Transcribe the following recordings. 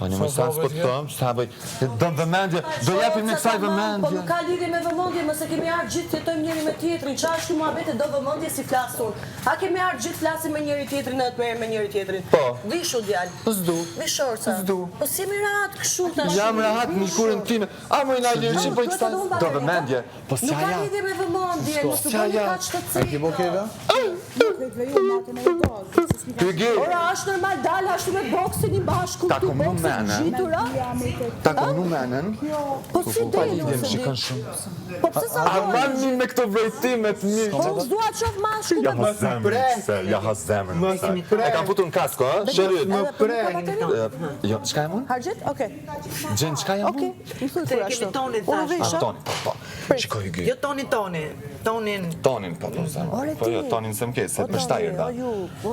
Po një më sa s'po të thëm, sa bëj. Do vëmendje, do japim ne kësaj vëmendje. Po nuk ka lidhje me vëmendje, mëse kemi ardhur gjithë të jetojmë njëri me tjetrin. Ça është ky muhabet do vëmendje si flas unë. A kemi ardhur gjithë flasim me njëri tjetrin edhe të merrem me njëri tjetrin. Po. Vishu djalë. S'du. Vish shorca. S'du. Po s'jemi rahat kështu tash. Jam rahat në kurën time. A më na lirë që po i kësaj. Do vëmendje. Po Nuk s'ja ka ja. lidhje me vëmendje, mos u bëni kaq të A ke bo cekët. keve? Hygi. Ora, është normal dala ashtu me boksin i bashku Ta këtu kom nu boksin menën. ngjitura? Ta kom nu menën. Po si Pa del lidhje unë më se di. shikon shumë. Po pse sa Aman mi me këto vrejtimet mi. Po unë s'dua të shoh mashkull Ja me ha zemrën, se, ja ha zemrën. Mos se. i prek. E kam futur në kasko, ë? Shëryt. Më Edhe po nuk ka prek. bateri? Jo, çka jam unë? Harxhit? Okej. Gjen, çka jam Okej. unë? Më thuj Se kur e kemi ashtu. Tonin, Unë thash. vesha. A, Toni, po, po. Shikoj Hygi. Jo Tonin, Toni. Tonin. Tonin, po, po, zemër. Ore Po ti. jo, Tonin s'em ke, se O, për shta Toni, irda. O ju, o,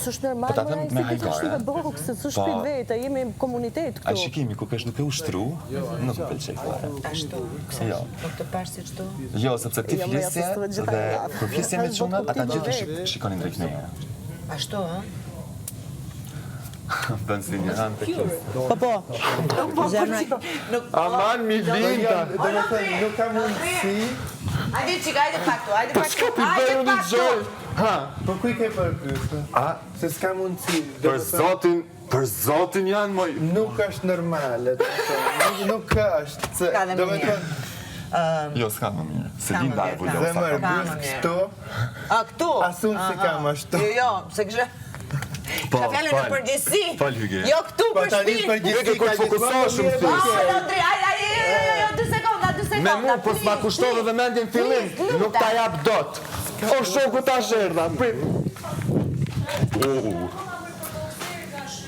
s'është normal, Po ta them more, me si ti hajgare. të shtype bokse, s'është Po. shtëpi vete, jemi komunitet Ai këtu. shikimi ku kesh duke ushtru, nuk më pëlqej fare. Ashtu. Jo. Nuk të pash si çdo. Jo, sepse ti Jo, më flisje ja, po s'të gjitha dhe radhë. kur flisje me Është çunat, ata botëkuptim gjithë vetë. shik- shikonin drejt meje. Ashtu, ë? Bën si një anë të kjo. Po po. Zemra. Nuk Aman mi linda. Do me thënë, nuk ka mundësi. Hajde çik, hajde pak tu, hajde Po pak çka tu. ti bëj Hajde unë pak tu. gjoj? Ha, Po ku i ke për bythë? a Se s'ka mundësi. Do për me thënë, zotin, për zotin janë moj. Nuk është normale. do me thënë, Nuk, nuk është. Se, Ka dhe do më me mirë. thënë, Jo, s'ka më mirë. Se S'ka më Linda e mirë, vulosa. zemër Ka më bythë mirë. kështu, A këtu? as unë se kam ashtu. Jo, jo, se kisha Po, Ka fjalën në fal. përgjithësi. Fal, Hygi. Jo këtu Po për tani shtëpi. përgjithësi Hygi, kur ka të fokusohesh gjithmonë më mirë thy. me Ah, Londri, aj, aj, jo, jo, jo, dy sekonda, dy sekonda. Me mu, po s'ma please, kushtove please. vëmendjen në fillim, Please, nuk ta lutem. jap dot. O shoku tash erdha, prit. Oh.